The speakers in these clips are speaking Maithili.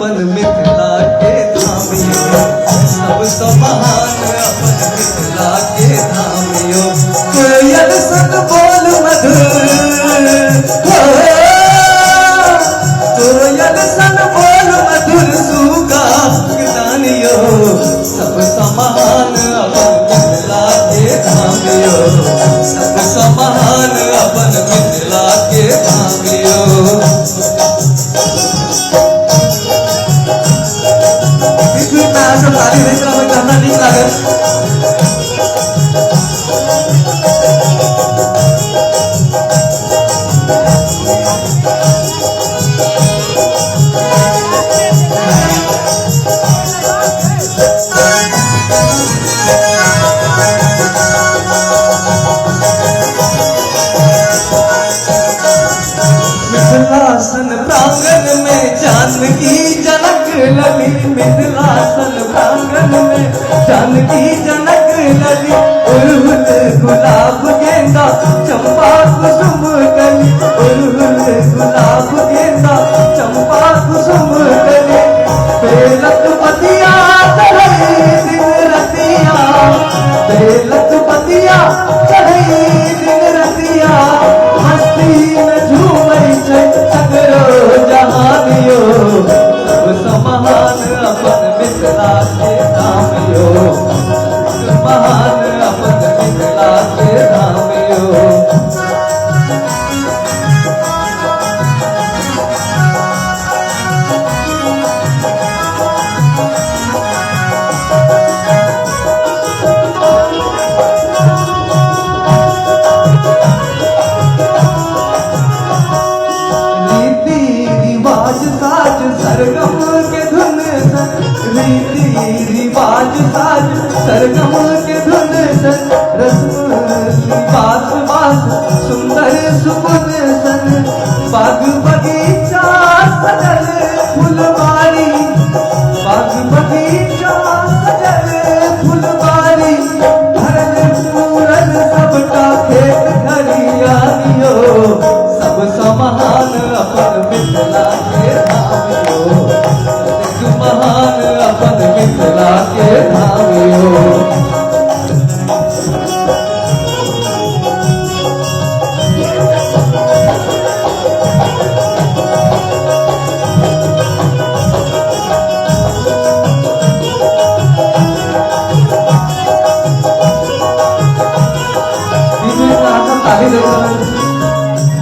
अपन मिथिला के धाम यो, सबसँ महान अपन मिथिला के धाम यो। कोयल सन बोल मधुर, हो, कोयल सन बोल मधुर सुगा दान यो, सबसँ महान अपन मिथिला के धाम यो, सबसँ महान अपन मिथिला के धाम यो। बीच बीचमे अहाँ सब ताली दैत रहबै तऽ हमरा नीक लागत। मिथिलासन प्रांगण में जानकी जनक लली, मिथिलासन प्रांगण में जानकी जनक लली, उड़हुल गुलाब गेंदा चंपा कुसुम कली, उड़हुल गुलाब गेंदा चंपा कुसुम कली, बेलक पतिया चढ़ई दिन रतिया, बेलक पतिया चढ़ई दिन रतिया, मस्ती में झूमै छै सगरो जहान यो, सबसँ महान अपन मिथिला के धाम यो, महान अपन मिथिला के धाम यो। रीति रिवाज साज सरगम के धुन सन, रीति रिवाज साज सरगम के धुन सन, रस्म लिबास वास सुंदर सुगुन सन, बाग बगीचा सजल फुलबारी, बाग बगीचा सजल फुलबारी, भरल पूरल सबटा खेत खरियानियो, सबसँ महान अपन मिथिला के धाम यो, कतेक महान अपन मिथिला के धाम यो। बीच बीचमे अहाँ सब ताली दैत रहबै।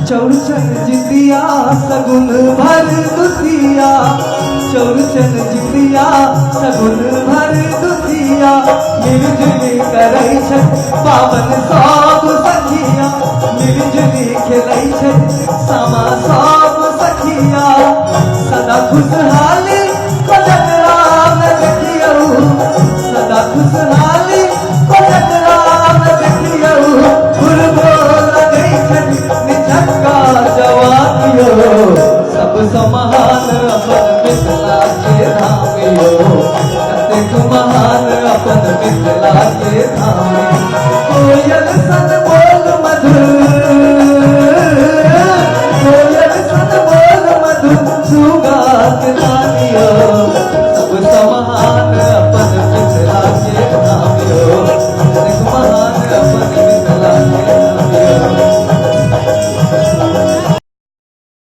चौरचन जितिया सगुन भर दुतिया, चौरचन जितिया सगुन भर दुतिया, मिलजुली करै छै पावन सब सखिया, मिलजुली खेलै छै सामा सब सखिया, सदा खुशहाली